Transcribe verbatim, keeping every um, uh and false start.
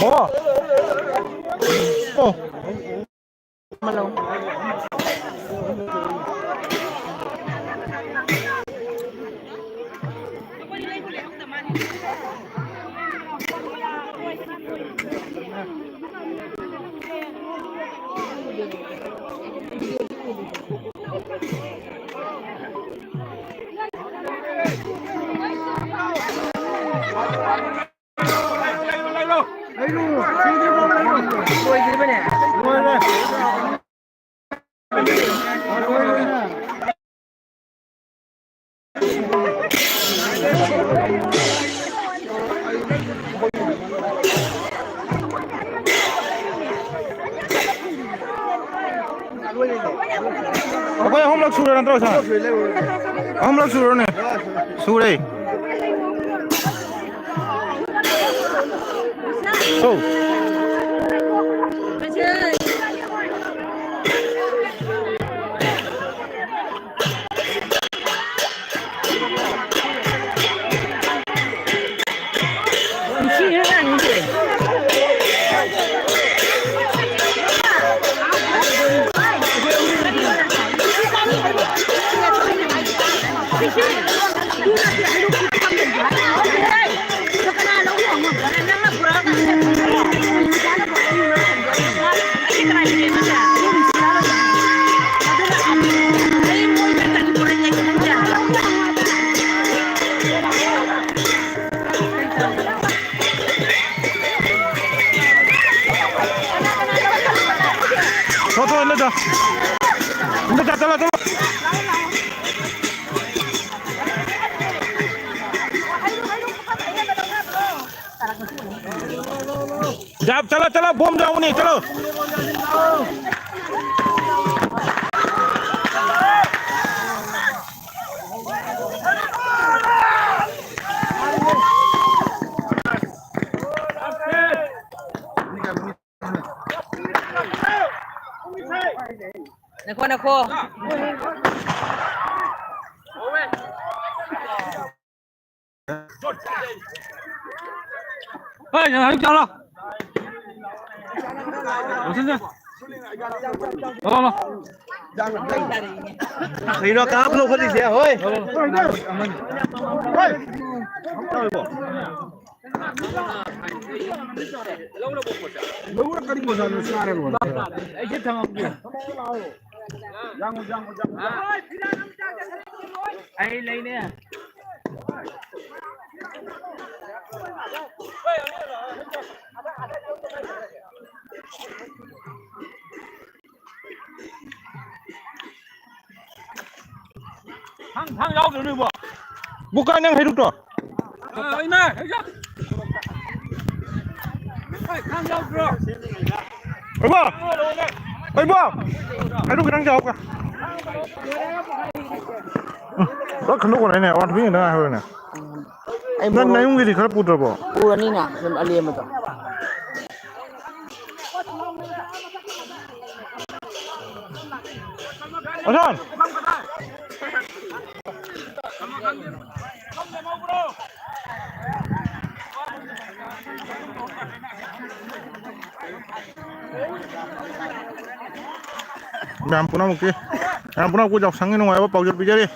ꯑꯣ꯫ ꯑꯣ꯫ ꯑꯩꯈꯣꯏ ꯑꯍꯨꯝꯂꯛ ꯁꯨꯔ ꯅꯠꯇ꯭ꯔꯣ, ꯁꯥꯔ? ꯑꯍꯨꯝꯂꯛ ꯁꯨꯔꯅꯦ? ꯁꯨꯔꯦ꯫ ꯍꯣ꯫ ꯊꯣꯛ, ꯊꯣꯛ, ꯏꯟꯗꯣꯆꯥ꯫ ꯏꯟꯗꯣꯆꯥ, ꯆꯠꯂꯣ, ꯆꯠꯂꯣ꯫ जा, चलो, चलो, बम जाओ नहीं, चलो। देखो, देखो। ए, जल्दी चलो। उसे से। चलो, चलो। हीरो कहाँ लोग खड़ी से, ओए? चलो, चलो। लोगों करीब बजा लो, सारे लोग। ऐसे थम अपने। जाओ, जाओ, जाओ। ऐ लेने। ꯊꯥꯡ, ꯊꯥꯡ ꯌꯥꯎꯗ꯭ꯔꯣ ꯅꯣꯏꯕꯣ? ꯕꯨꯀꯥ, ꯅꯪ ꯍꯩꯔꯨꯛꯇꯣ꯫ ꯑ, ꯑꯩꯅ ꯍꯩꯔꯨꯛ꯫ ꯑꯩ, ꯊꯥꯡ ꯌꯥꯎꯗ꯭ꯔꯣ? ꯑꯣꯏꯕꯣ! ꯑꯣꯏꯕꯣ! ꯍꯩꯔꯨꯛ ꯈꯤꯇꯪ ꯆꯥꯎꯒ꯫ ꯎꯝ, ꯂꯣꯏ ꯈꯟꯗꯣꯛꯈ꯭ꯔꯦꯅꯦ, ꯑꯋꯥꯊꯕꯤ ꯉꯥꯛꯇ ꯉꯥꯏꯍꯧꯔꯦꯅꯦ꯫ ꯑꯩ ꯅꯪ ꯃꯣꯔꯣꯛ ꯅꯌꯨꯝꯒꯤꯗꯤ ꯈꯔ ꯄꯨꯗ꯭ꯔꯕꯣ? ꯄꯨꯔꯅꯤꯅ ꯁꯨꯝ ꯑꯂꯦꯝꯕꯗꯣ꯫ ꯑꯁꯥꯟ! ꯃꯌꯥꯝ ꯄꯨꯝꯅꯃꯛꯀꯤ, ꯃꯌꯥꯝ ꯄꯨꯝꯅꯃꯛꯄꯨ ꯌꯥꯎꯁꯪꯒꯤ ꯅꯨꯡꯉꯥꯏꯕ ꯄꯥꯎꯖꯦꯜ ꯄꯤꯖꯔꯤ꯫